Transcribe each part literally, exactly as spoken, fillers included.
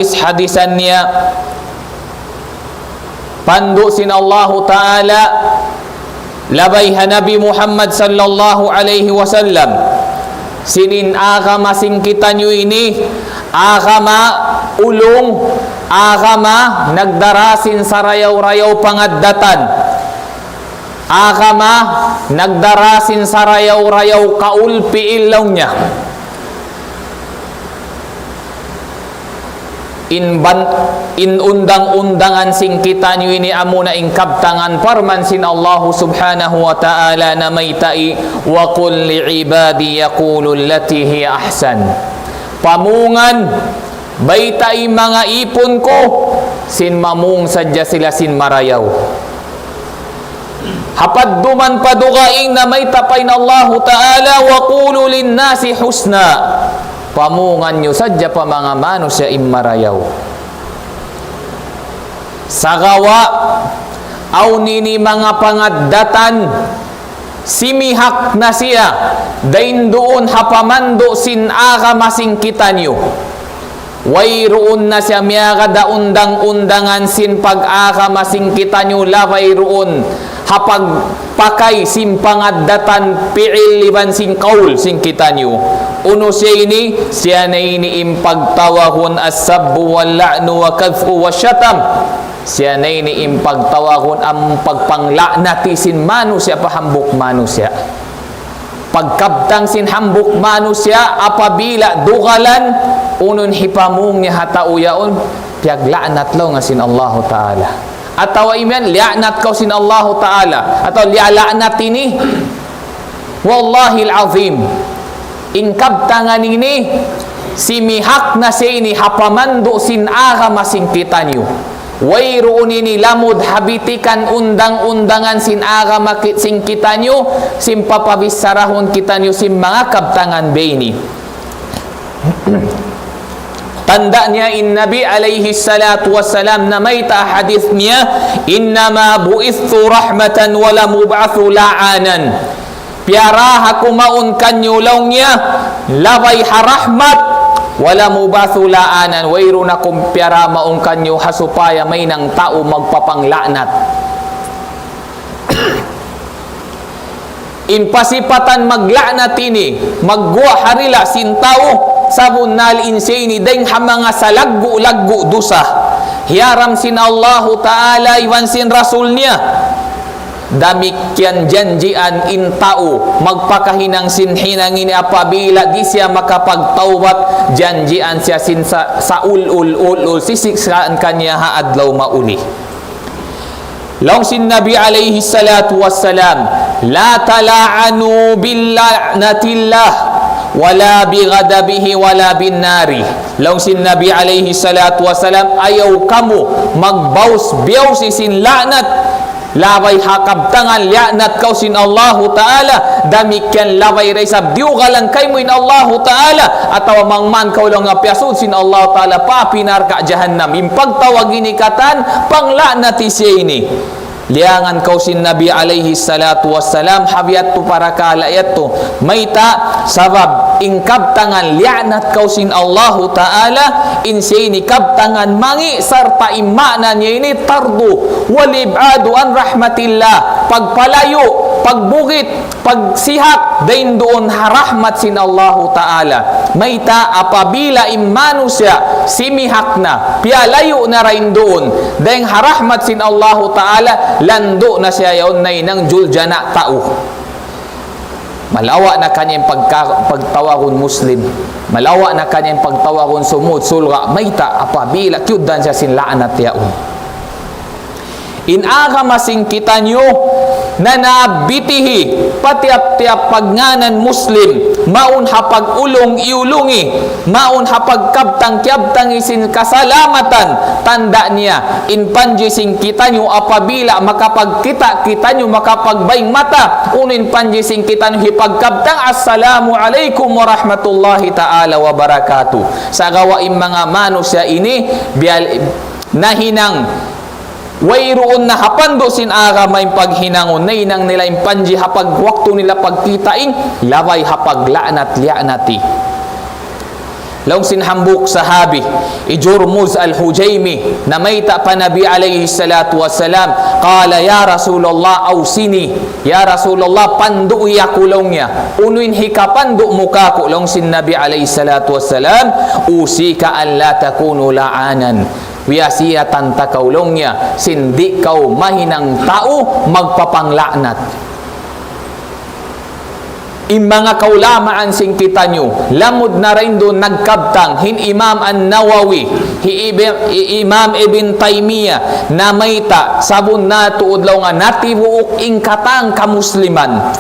hadis-hadisan niya, pandu' sin Allahu Ta'ala, labay ha Nabi Muhammad sallallahu alayhi wasallam, sin in agama sin kitaniyu ini, agama ulung, agama nagdara sin sarayaw-rayaw pangaddatan, agama nagdara sin sarayaw-rayaw kaul pi'il laung niya. In ban-, in undang-undangan sin kitaniyu ini amuna in kabtangan parman sin Allahu Subhanahu wa Ta'ala namayta', "Wa qul li ibadi yaqulu allati hiya ahsan." Pamungan, baytai manga ipun ku, sin mamung sadja sila sin marayaw. Ha padduman pa dugaing namayta' pa in Allahu Ta'ala, "Wa qulu linnasi husna." Pamungan niyu sadja pa manga manusiya' in marayaw. Sagawa', awn ini manga pangaddatan, simihak na siya, dayn duun ha pamandu' sin agama sin kitaniyu. Wayruun na siya miyagad ha undang-undangan sin pag-agama sin kitaniyu labay duun ha pagpakay sin pangaddatan pi'il iban sin kaul sin kitaniyu. Unu siya ini? Siya na ini in pagtawagun as-sabbu wal-la'nu wa kadhfu wa shatam. Siya na ini in pagtawagun amu in pagpangla'nati sin manusiya' pa hambuuk manusiya'. Pagkabtang sin hambuuk manusiya', apabila dugalan, unu in hipamung niya ha tau yaun, piyagla'nat laung niya sin Allahu Ta'ala. Atawa imiyan, la'nat kaw sin Allahu Ta'ala. Atawa la'nat ini. Wallahil azim. In kabtangan ini, simihak na siya ini ha pamandu' sin agama sin kitaniyu. Wayruun ini lamud ha bitikan undang-undangan sin agama ki-, sin kitaniyu, sin papabichara kitaniyu sin manga kabtangan biya' ini. Tanda' niya in Nabi alayhi salatu wassalam namayta' hadith niya, "Innama bu'ithtu rahmatan wa lam ub'athu la'anan." Piyara aku mawn kaniyu laung niya, labay ha rahmat, wa lam ub'athu la'anan, wayruun aku piyara mawn kaniyu ha supaya mahinang tau magpapangla'nat. In pasipatan magla'nat ini, magguwa' ha dila' sin tau, sabunnal in siya ini dayn ha manga salaggu'-laggu' dusa. Hiyaram sin Allahu Ta'ala iban sin Rasul niya. Damikkiyan janjian in tau magpakahinang sin hinang ini apabila di' siya makapagtawbat, janjian siya sin sa-, saul-ul-ul-ul sisiksaan kaniya ha adlaw mauli. Laung sin Nabi alayhi salatu wassalam, "La tala'anu billa'natillah, wala bighadabihi, wala binnari." Laung sin Nabi alayhi salatu wassalam, "Ayaw kamu magbaus-biyaus sin la'nat, labay ha kabtangan la'nat kaw sin Allahu Ta'ala, damikkiyan labay da isab diyugalan kaymu in Allahu Ta'ala, atawa mangman kaw laung niya piyasud sin Allahu Ta'ala pa api narka' jahannam." In pagtawag ini katan, pangla'nati siya ini. Liyangan kaw sin Nabi alayhi salatu wassalam, ha biya' yadtu parakala' yadtu. Mayta', sabab in kabtangan la'nat kaw sin Allahu Ta'ala, in siya ini kabtangan mangi' sarta' in ma'na niya ini tardu, wal ib'adu an rahmatillah, pagpalayu', pagbugit, pagsihak dayn duun ha rahmat sin Allahu Ta'ala. Mayta', apabila in manusiya' simihak na, piyalayu' na dayn duun dayn ha rahmat sin Allahu Ta'ala, landu' na siya yaun nahinang juljana tau. Malawa' na kaniya in pagka-, pagtawagun Muslim. Malawa' na kaniya in pagtawagun sumud surga'. Mayta', apabila kiyugdan siya sin la'nat yaun. In agama sin kitaniyu, nanabbitihi, pa tiyap-tiyap pagngānan Muslim, mawn ha pag-ulung-iyulungi, mawn ha pagkabtang-kiyabtangi sin kasalamatan, tanda' niya, in panji sin kitaniyu apabila makapagkita' kitaniyu, makapagbayng mata, unu in panji sin kitaniyu hipagkabtang, "Assalamu alaykum warahmatullahi ta'ala wabarakatuh." Sagawa' in manga manusiya' ini, biyal-, nahinang wayruun na ha pandu' sin agama in paghinangun, nahinang nila in panji ha pag-, waktu nila pagkita' in, labay ha pagla'nat-li'nati. Laung sin hambuuk sahabi, hi Jurmuz al-Hujaymi, namayta' pa Nabi alayhi salatu wassalam, قال: يا رسول الله أوصني. Ya Rasulullah, pandu'i aku laung niya. Unu in hikapandu' mu kāku' laung sin Nabi alayhi salatu wassalam, أوصيك أن لا تكون لعانا. Wiyasiyatan ta kaw laung niya, sin di' kaw mahinang tau magpapangla'nat. In manga kaulamaan sin kitaniyu, lamud na dayn duun nagkabtang, hi Imam An-Nawawi, hi Ibn, hi Imam Ibn Taymiyyah, namayta', sabunnal tuud laung niya natibuuk in katan kamusliman.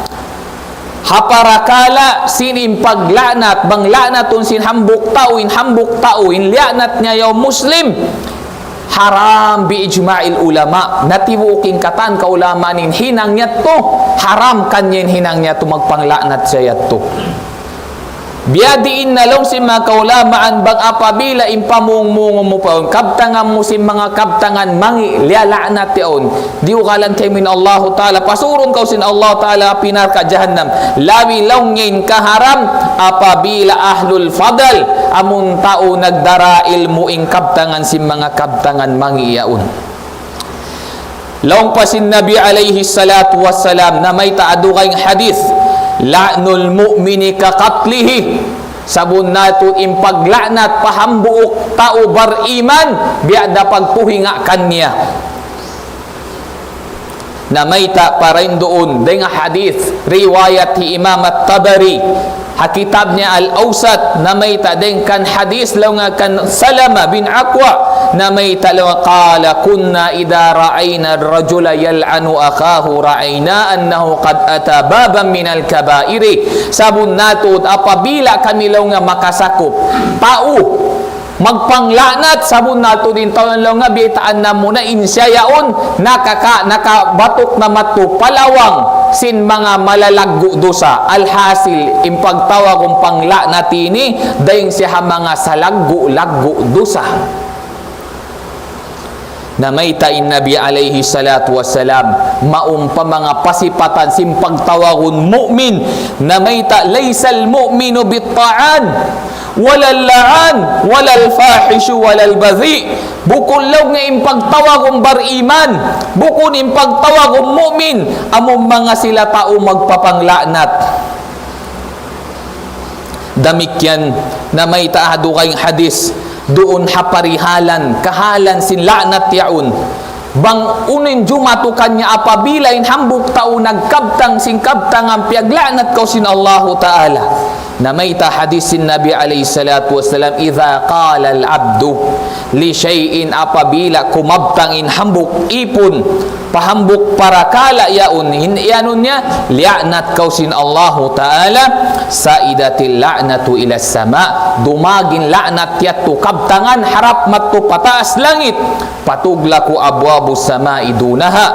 Ha parakala' sin in pagla'nat, bang la'natun sin hambuuk tau, in hambuuk tau, in la'nat niya yaun Muslim, haram bi ijma'il ulama. Natibuuk in katan kaulamaan in hinang niya yadtu, haram kaniya in hinang niya yadtu magpangla'nat siya yadtu. Biyadiin na laung sin manga kaulamaan bang apabila in pamung-mungun mu pa yaun, kabtangan mu sin manga kabtangan mangi', la'nat yaun. Diyugalan kaymu in Allahu Ta'ala, pasurun kaw sin Allahu Ta'ala api narka' jahannam. Labi laung niya in kaharam, apabila ahlul fadl, amun tau nagdara ilmu' in kabtangan sin manga kabtangan mangi' yaun. Laung pa sin Nabi alayhi salatu wassalam, namayta' ha dugaing hadith, لعن المؤمن كقتله. Sabunnal tuud in pagla'nat pa hambuuk tau bariman, biya' da pagtuhinga kaniya. Namayta' pa dayn duun, dayn ha hadith, riwayat hi Imam At-Tabari, ha kitab niya Al-Awsat, namayta' dayn kan hadith laung niya kan Salama bin Akwa, namayta' laung niya, قال: كنا إذا رأينا الرجل يلعن أخاه رأينا أنه قد أتى بابا من الكبائر. Sabunnal tuud apabila kami laung niya makasakup tau magpangla'nat, sabunnal tuud in tau yan laung niya biyaytaan namu' na in siya yaun nakaka-, nakabatuk na madtu pa lawang sin manga malalaggu' dusa. Alhasil, in pagtawagun pangla'nat ini, dayn siya ha manga salaggu'-laggu' dusa. Namayta' in Nabi alayhi salatu wassalam, mawn pa manga pasipatan sin pagtawagun mu'min, namayta', ليس المؤمن بالطعان ولا اللعان ولا الفاحش ولا البذيء. Bukun laung niya in pagtawagun bariman, bukun in pagtawagun mu'min, amun manga sila tau magpapangla'nat. Damikkiyan namayta' ha dugaing hadith, duun ha parihalan, kahalan sin la'nat yaun. Bang unu in jumatu kaniya apabila in hambuuk tau nagkabtang sin kabtangan piyagla'nat kaw sin Allahu Ta'ala. Namayta' hadith sin Nabi alayhi salatu wassalam, إذا قال العبد لشيء, apabila kumabtang in hambuuk ipun, pa hambuuk parakala' yaun, in, iyanun niya, la'nat kaw sin Allahu Ta'ala, صعدت اللعنة إلى السماء, dumag in la'nat yadtu kabtangan harap madtu pataas langit, فتغلق أبواب السماء دونها،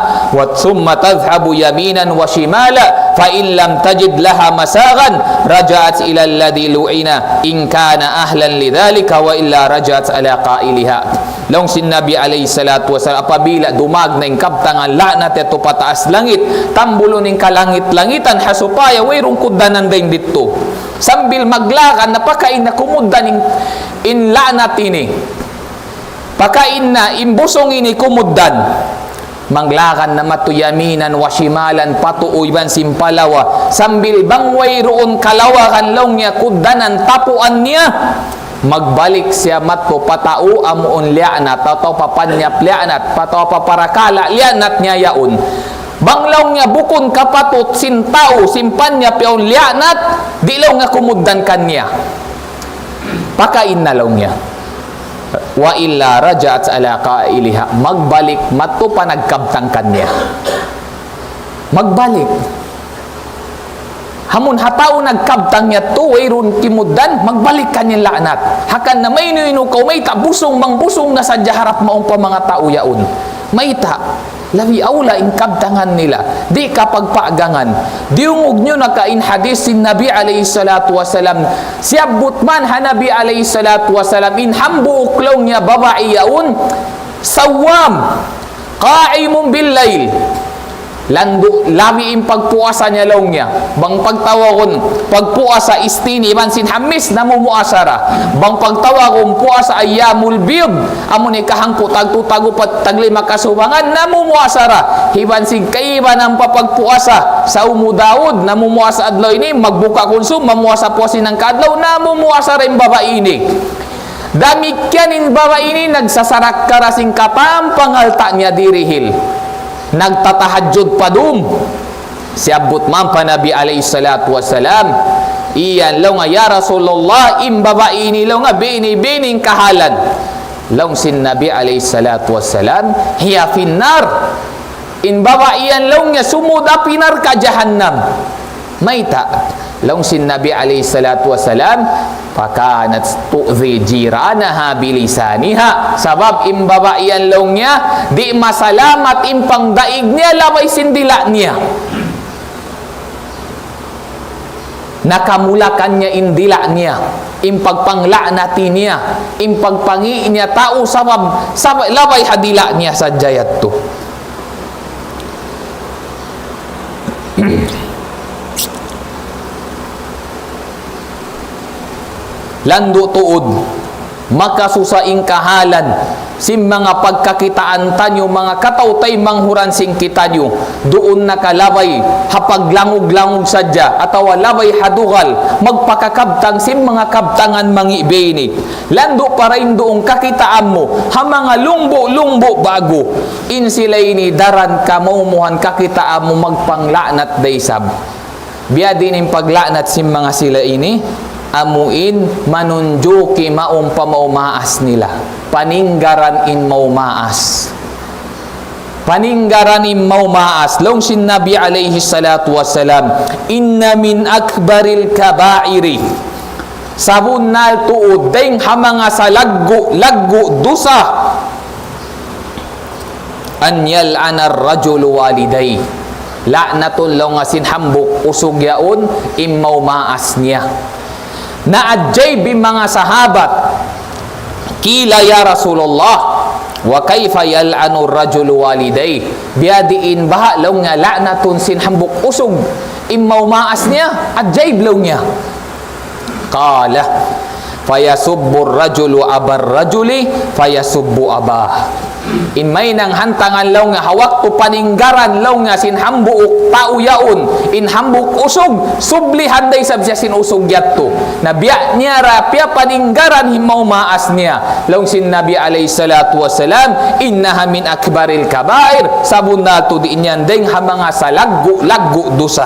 ثم تذهب يمينا وشمالا، فإن لم تجد لها مساغا رجعت إلى الذي لعن إن كان أهلا لذلك وإلا رجعت على قائلها. Laung sin Nabi alayhi salatu wassalam, apabila dumag na in kabtangan la'nat yadtu pataas langit, tambulun in kalangit-langitan, ha supaya wayruun kugdanan dayn didtu. Sambil maglagan na pakain na kumugdan in, in la'nat ini. Pakain na in busung ini kumugdan. Maglagan na madtu يمينا وشمالا, pa tuu iban sin pa lawa. Sambil bang wayruun kalawagan laung niya kugdanan tapuan niya, magbalik siya madtu pa tau amuun la'nat, atawa pa panyap la'nat, atawa pa parakala' la'nat niya yaun. Bang laung niya bukun kapatut sin tau, sin panyap yaun la'nat, di' laung niya kumugdan kaniya. Pakain na laung niya. وإلا رجعت على قائلها. Magbalik madtu pa nagkabtang kaniya. Magbalik. Amun ha tau nagkabtang yadtu, wayruun kimugdan, magbalik kaniya la'nat. Hangkan na maynu-inu kaw, mayta' busung, bang busung na sadja harap mawn pa manga tau yaun. Mayta', labi awla in kabtangan nila, di' kapagpagangan. Diyungug niyu na ka in hadith sin Nabi alayhi salatu wassalam. Siyabbut man ha Nabi alayhi salatu wassalam, in hambuuk laung niya babai yaun, صوام، قائم بالليل. Landu' labi in pagpuasa niya laung niya. Bang pagtawagun pagpuasa Isnin iban sin Hamis, namumuasa ra. Bang pagtawagun puasa Ayyamul Bid, amu in kahangpu' tagtu, tag'upat, taglima kasubangan, namumuasa ra. Iban sin kaibanan pa pagpuasa, Sawmu Daud, namumuasa adlaw ini, magbuka kunsum, mamuasa puas in hangka adlaw, namumuasa ra in babai ini. Damikkiyan in babai ini, nagsasarakka ra sin katan pangalta' niya dirihil. Nagtatahajjud pa dum. Siyabbut man pa Nabi alayhi salatu wassalam, iyan laung niya, "Ya Rasulullah, in babai ini laung niya, bini-bini in kahalan." Laung sin Nabi alayhi salatu wassalam, "Hiya finnar." In babai yan laung niya sumud api narka' jahannam. Mayta'? Laung sin Nabi alayhi salatu wassalam, "Fakanat tu'zi jiranaha bilisaniha." Sabab in babai yan laung niya, di' masalamat in pangdaig niya labay sin dila' niya. Nakamulakan niya in dila' niya, in pagpangla'nati niya, in pagpangi' niya tau sabab, sabab labay ha dila' niya sadja yadtu. Landu' tuud, makasusa in kahalan sin manga pagkakitaan taniyu, manga kataw-taymanghuran sin kitaniyu, duun na ka labay ha paglangug-langug sadja, atawa labay ha dugal, magpakakabtang sin manga kabtangan mangi' bini. Landu' pa dayn duun kakitaan mu, ha manga lumbu'-lumbu' ba'gu. In sila ini daran ka maumuhan kakitaan mu magpangla'nat da isab. Biya' diin in pagla'nat sin manga sila ini, amu in manunjuki mawn pa maumaas nila. Paninggaran in maumaas. Paninggaran in maumaas. Laung sin Nabi alayhi salatu wassalam, "Inna min akbaril kabairi." Sabunnal tuud, dayng ha manga salaggu'-laggu' dusa. "An yal'ana ar-rajulu walidayh." La'natun laung niya sin hambuuk usug yaun in maumaas niya. Naajaib in manga sahabat. Qila, "Ya Rasulullah, wa kayfa yal'anu ar-rajulu walidayh?" Biya' diin baha' laung niya la'natun sin hambuuk usug in maumaas niya, ajaib laung niya. Qala, "Fayasubbu ar-rajulu aba ar-rajuli, fayasubbu abah." In mahinang hantangan laung niya, ha waktu paninggaran laung niya sin hambuuk tau yaun, in hambuuk usug, sublihan da isab siya sin usug yadtu. Na biya' niya ra piyapaninggaran in maumaas niya. Laung sin Nabi alayhi salatu wassalam, "Innaha min akbaril kabair." Sabunnal tuud in yan dayng ha manga salaggu'-laggu' dusa.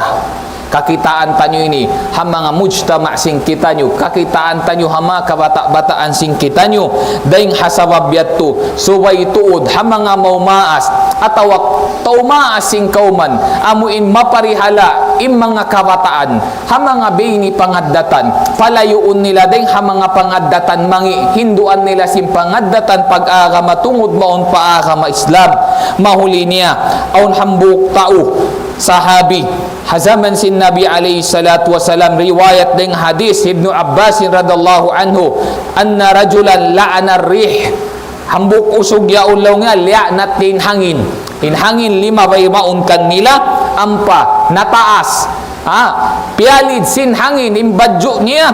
Kakitaan taniyu ini, ha manga mujtama' sin kitaniyu, kakitaan taniyu ha manga kabata'-bataan sin kitaniyu, dayng ha sabab yadtu, subay tuud ha manga maumaas, atawa tau maas sin kawman, amu in maparihala' in manga kabataan, ha manga bini pangaddatan, palayuun nila dayng ha manga pangaddatan mangi', hinduan nila sin pangaddatan pag-agama tungud mawn pa agama Islam. Mahuli niya, awn hambuuk tau, sahabi, ha jaman sin Nabi alayhi salatu wassalam, riwayat dayng hadith Ibnu Abbas radiyallahu anhu, "Anna rajulan la'ana ar-rih." Hambuuk usug yaun laung niya, la'nat in hangin. In hangin limabay mawn kanila, ampa nataas. Ha? Piyalid sin hangin in badju' niya.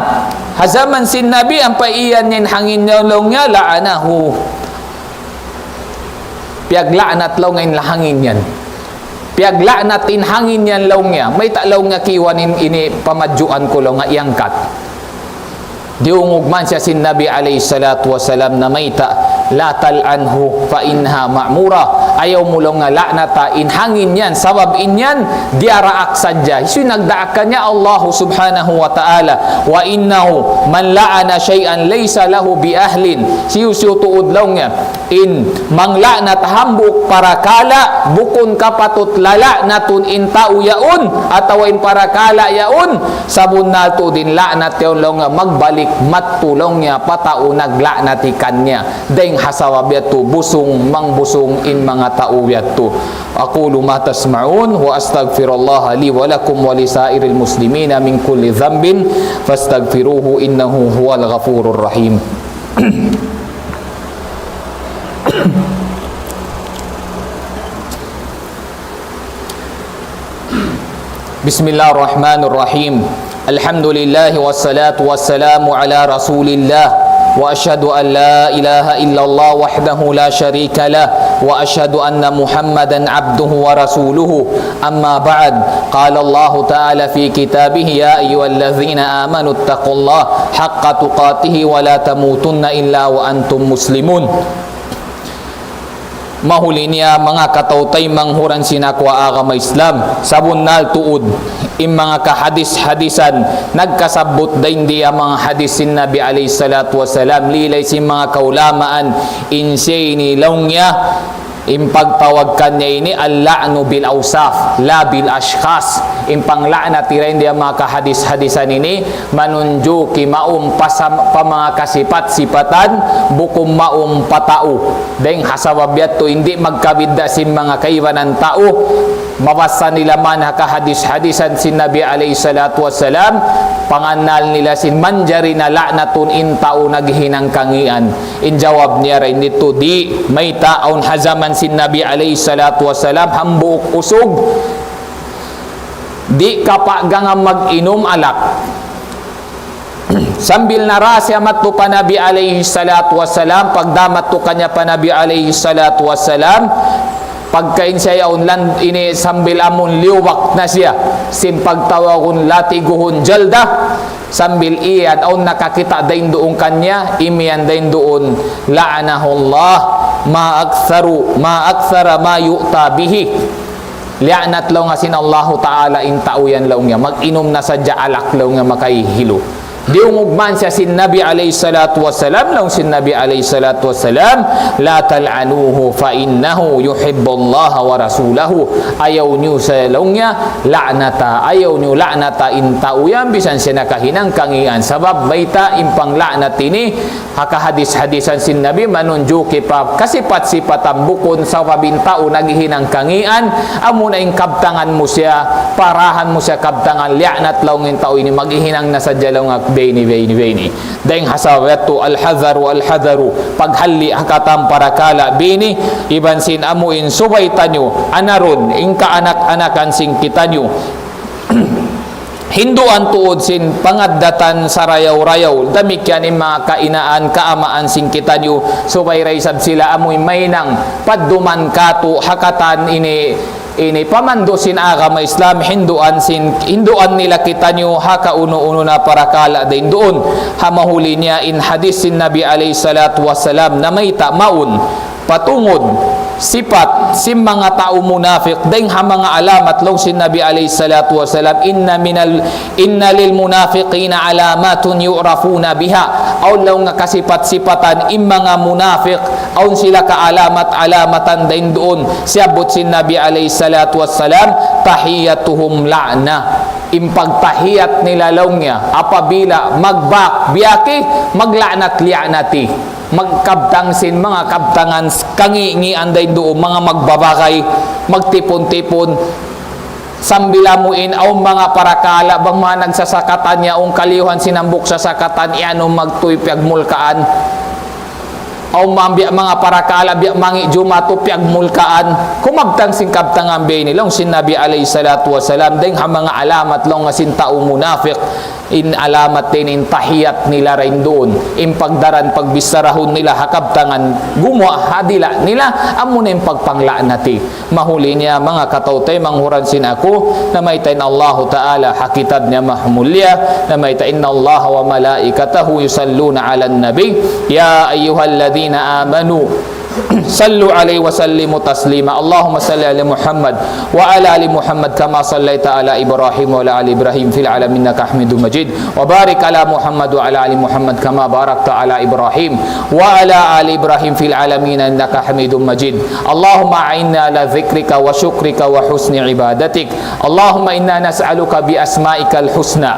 Ha jaman sin Nabi, ampa iyan in hangin niya laung niya, la'anahu. Piyagla'nat laung niya in hangin yan. Piyagla'nat in hangin yan laung niya. Mayta' laung niya kiyawa' in ini pamadjuan ku laung niya iyangkat. Diyungug man siya sin Nabi alayhi salatu wassalam na mayta', "La tal'anhu fa innaha ma'mura." Ayaw mu laung niya la'nata in hangin yan, sabab in yan diyaraak sadja. Hisiyu in nagdaak kaniya? Allahu subhanahu wa ta'ala. "Wa innahu man la'ana shay'an laysa lahu bi ahlin." Hisiyu-siyu tuud laung niya in mangla'nat hambuuk parakala' bukun kapatut lala'natun in tau yaun atawa in parakala' yaun, sabunnal tuud in la'nat yaun laung niya magbalik madtu laung niya pa tau nagla'nati kaniya. Dayng ha sabab yadtu busung mangbusung in manga tau yadtu. أقول ما تسمعون وأستغفر الله لي ولكم ولسائر المسلمين من كل ذنب فاستغفروه إنه هو الغفور الرحيم. بسم الله الرحمن الرحيم. الحمد لله والصلاة والسلام على رسول الله، وأشهد أن لا إله إلا الله وحده لا شريك له، وأشهد أن محمدا عبده ورسوله. أما بعد، قال الله تعالى في كتابه: يا أيها الذين آمنوا اتقوا الله حق تقاته ولا تموتن إلا وأنتم مسلمون. Mahuli niya, manga kataw-taymanghuran sin aku ha agama Islam, sabunnal tuud in manga kahadis-hadisan nagkasabbut dayn di ha manga hadis sin Nabi alayhi salatu wasalam, lilay sin manga kaulamaan, in siya ini laung niya, in pagtawag kaniya ini al-la'nu bil awsaf, la bil ashkhas. In pangla'nat dayn di ha manga kahadis-hadisan ini, manunjuki mawn pa sa-, pa manga kasipat-sipatan, bukun mawn pa tau. Dayng ha sabab yadtu, di' magkabidda' sin manga kaibanan tau, mabassa nila man ha kahadis-hadisan sin Nabi alayhi salatu wasalam, pangannal nila sin manjari na la'natun in tau naghihinang kangīan. In jawab niya dayn didtu, di', mayta', awn ha jaman sin Nabi alayhi salatu wasalam, hambuuk usug, di' kapaggangan mag-inum alak. Sambil nara siya madtu pa Nabi alayhi salatu wasalam, pagdā madtu kaniya pa Nabi alayhi salatu wasalam, pagkaun siya yaun lan ini sambil amun liyubak na siya, sin pagtawagun latiguhun jalda, sambil iyan awn nakakita' dayn duun kaniya, imiyan dayn duun, لعنه الله، ما أكثر، ما أكثر ما يؤتى به. Liyaanat laung sin Allahu Ta'ala in tau yan laung niya, mag-inum na sadja alak laung niya makahihilu. Diyungug man siya sin Nabi alayhi salatu wasalam, laung sin Nabi alayhi salatu wasalam, لا تلعنوه فإنه يحب الله ورسوله. Ayaw niyu siya laung niya la'nata, ayaw niyu la'nata in tau yan, misan siya nakahinang kangīan. Sabab mayta', in pangla'nat ini, ha kahadis-hadisan sin Nabi manunjuki pa kasipat-sipatan bukun sabab in tau naghihinang kangīan, amuna in kabtangan mu siya, parahan mu siya kabtangan, liyaanat laung in tau ini, maghihinang na sadja laung niya biyayni, biyayni, biyayni. Dayng ha sabab yadtu, al-hadharu, al-hadharu, paghalli' ha katan parakala' biyayni, iban sin amu in subay taniyu, anarun, in kaanak-anakan sin kitaniyu. Hinduan tuud sin pangaddatan sarayaw-rayaw. Damikkiyan in manga kainaan, kaamaan sin kitaniyu, subay da isab sila amuin mahinang padduman kātu' ha katan ini, ini pamandu' sin agama Islam, hinduan sin, hinduan nila kitaniyu ha kaunu-unu na parakala' dayn duun. Ha mahuli niya in hadis sin Nabi alayhi salatu wasalam, namayta' mawn patungud sipat sin manga tau munafik, dayng ha manga alamat laung sin Nabi alayhi salatu wasalam, إن من ال-، إن للمنافقين علامات يعرفون بها. Awn laung niya kasipat-sipatan in manga munafik, awn sila kaalamat-alamatan dayn duun. Siyabbut sin Nabi alayhi salatu wasalam, تحيتهم لعنة. In pagtahiyat nila laung niya, apabila magbak, biyaki, magla'nat-li'nati. Magkabtang sin manga kabtangan s-, kangī'-ngīan dayn duun, manga magbabagay, magtipun-tipun. Sambil amuin, awn manga parakala', bang manga nagsasakatan niya, awn kaliyuhan sin hambuuk sasakatan, iyanun magtuy piyagmulkaan. Awn manga biya' manga parakala', biya' mangi' jumatu piyagmulkaan. Kumabtang sin kabtangan biyayni, laung sin Nabi alayhi salatu wasalam, dayng ha manga alamat laung sin tau munafik. In alamat ini in tahiyat nila dayn duun, in pagdaran pagbissarahun nila ha kabtangan gumuwa' ha dila' nila, amuna in pagpangla'nati. Mahuli niya manga kataw-taymanghuran sin aku, namayta' in Allahu Ta'ala ha kitab niya mahmulliya, namayta' إن الله وملائكته يصلون على النبي يا أيها الذين آمنوا صلوا عليه وسلموا تسليما. اللهم صل على محمد وعلى آل محمد كما صليت على إبراهيم وعلى آل إبراهيم في العالمين إنك حميد مجيد. وبارك على محمد وعلى آل محمد كما باركت على إبراهيم وعلى آل إبراهيم في العالمين إنك حميد مجيد. اللهم أعني على ذكرك وشكرك وحسن عبادتك. اللهم إنا نسألك بأسمائك الحسنى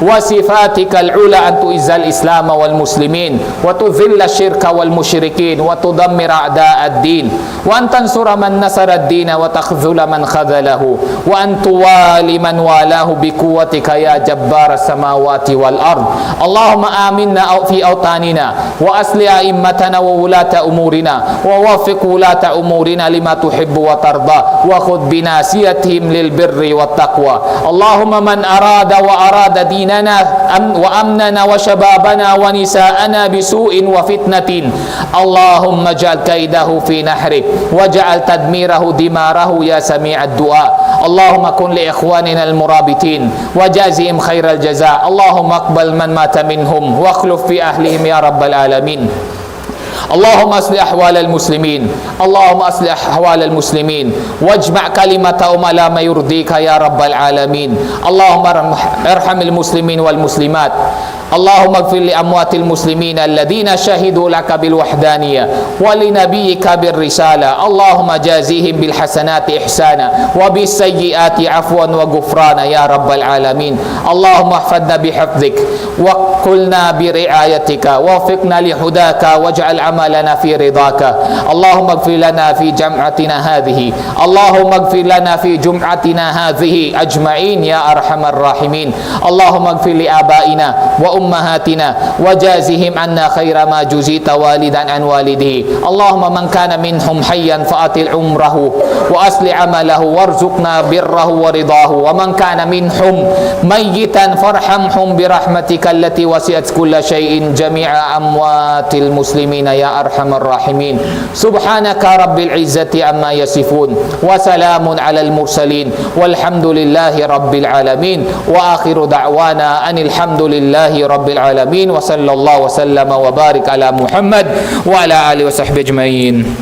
وصفاتك العلى أن تعز الإسلام والمسلمين وتذل الشرك والمشركين وتدمر أعداء الدين، وأن تنصر من نصر الدين، وتخذل من خذله، وأن توالي من والاه بقوتك يا جبار السماوات والأرض. اللهم آمنا أو-، في أوطاننا، وأصلح أئمتنا وولاة أمورنا، ووفق ولاة أمورنا لما تحب وترضى، وخذ بناصيتهم للبر والتقوى. اللهم من أراد وأراد ديننا أم-، وأمننا وشبابنا ونساءنا بسوء وفتنة، اللهم اجعل كيده في نحره، واجعل تدميره دماره يا سميع الدعاء. اللهم كن لإخواننا المرابطين وجازهم خير الجزاء. اللهم اقبل من مات منهم واخلف في أهلهم يا رب العالمين. اللهم أصلح أحوال المسلمين. اللهم أصلح أحوال المسلمين واجمع كلمتهم على ما يرضيك يا رب العالمين. اللهم ارحم، ارحم المسلمين والمسلمات. اللهم اغفر لأموات المسلمين الذين شهدوا لك بالوحدانية ولنبيك بالرسالة. اللهم جازهم بالحسنات إحسانا وبالسيئات عفوا وغفرانا يا رب العالمين. اللهم احفظنا بحفظك وكلنا برعايتك، وفقنا لهداك، واجعل عملنا في رضاك. اللهم اغفر لنا في جمعتنا هذه، اللهم اغفر لنا في جمعتنا هذه أجمعين يا أرحم الراحمين. اللهم اغفر لآبائنا وأمهاتنا وجازهم عنا خير ما جزيت والدا عن والده. اللهم من كان منهم حيا فأطل عمره وأصلح عمله وارزقنا بره ورضاه، ومن كان منهم ميتا فارحمهم برحمتك التي وسعت كل شيء جميع أموات المسلمين يا أرحم الراحمين. سبحانك رب العزة عما يصفون، وسلام على المرسلين، والحمد لله رب العالمين، وآخر دعوانا أن الحمد لله رب العالمين، وصلى الله وسلم وبارك على محمد وعلى آله وصحبه أجمعين.